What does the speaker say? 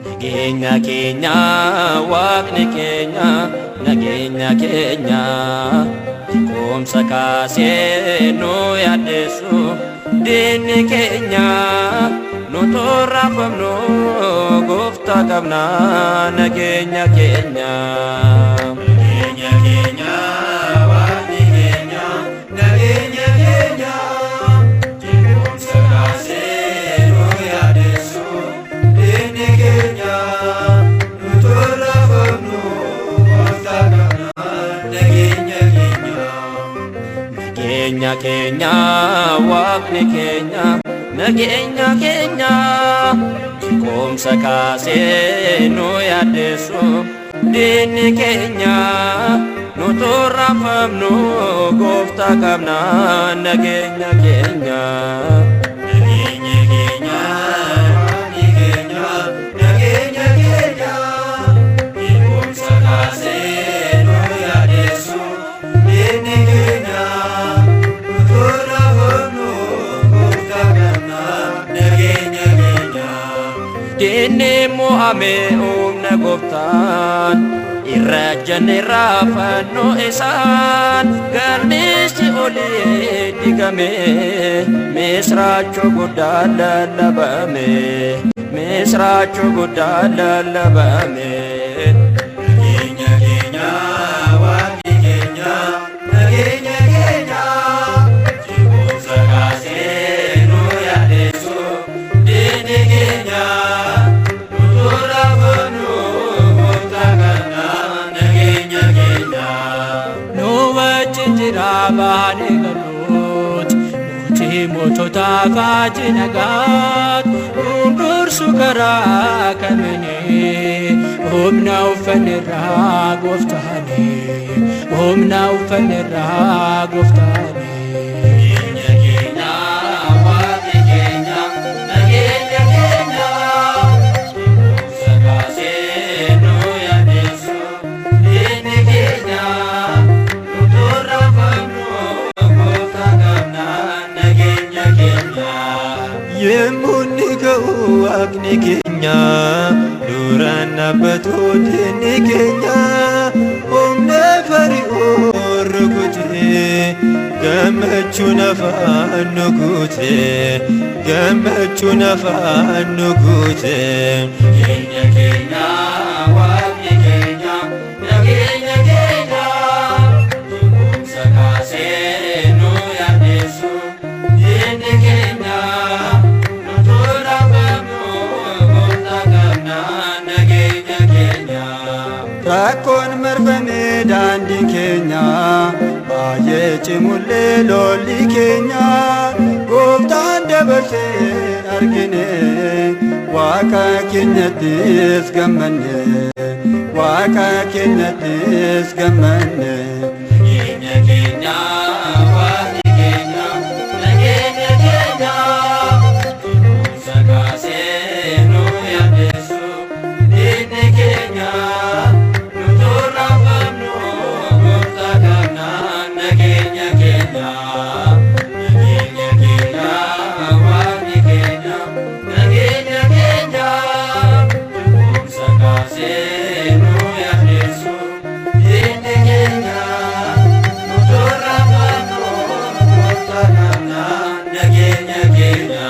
Nageenya keenya, Waaqni keenya, nageenya keenya, jeequmsa kaasee nu yaaddeessu diinni keenya, nu torraafamnu gooftaa qabna, nageenya keenya. Nageenya keenya, Waaqni keenya, nageenya keenya, jeequmsa kaasee nu yaadessu diinni keenya, nu torraafamnu gooftaa qabna, nageenya keenya. Nageenya keenya, Waaqni keenya, nageenya keenya, jeequmsa kaasee nu yaaddeessu diinni keenya, nu torraafamnu gooftaa qabna, nageenya keenya. Nageenya keenya, Waaqni keenya, nageenya keenya, jeequmsa kaasee nu yaadessu diinni keenya, nu torraafamnu gooftaa qabna, nageenya keenya. Diinni mo'ame humna gooftaan irra janne raafannoo isaan galmeessi olii digame, misraachoo guddaa lallabame, misraachoo guddaa lallabame. Nageenya keenya, Waaqni keenya, nageenya keenya, jeequmsa kaasee nu yaadessu diinni keenya, nu torraafamnu gooftaa qabna, nageenya keenya. Nu wajjin jira baanee galuut, mootii moototaa faajii nagaat, nuun dursu karaa kamini, humna uffannerraa gooftaani, humna uffannerraa gooftaani. Nageenya keenya, Waaqni keenya, nageenya keenya, jeequmsa kaasee nu yaadessu diinni keenya, nu torraafamnu gooftaa qabna, nageenya keenya. Yemmuu inni ka'u Waaqni keenya duraan dhaabbatu diinni keenya, humna fari'oo rukutee gammachuun afaan nu guute, gammachuun afaan nu guute. Nageenya keenya, Waaqni keenya, nageenya keenya, jeequmsa kaasee nu yaadessu diinni keenya, nu torraafamnu gooftaa qabna, nageenya keenya. Rakkoon marfamee daandiin keenya baay'ee cimullee lolli keenya, gooftaan dabarsee argine, waaqa keenyattis gammanne, waaqa keenyattis gammanne. Nageenya keenya, Waaqni keenya, nageenya keenya, jeequmsa kaasee nu yaadessu diinni keenya, nu torraafamnu gooftaa qabna, nageenya keenya. Nageenya keenya, Waaqni keenya, nageenya keenya, jeequmsa kaasee nu yaadessu diinni keenya, nu torraafamnu gooftaa qabna, nageenya keenya.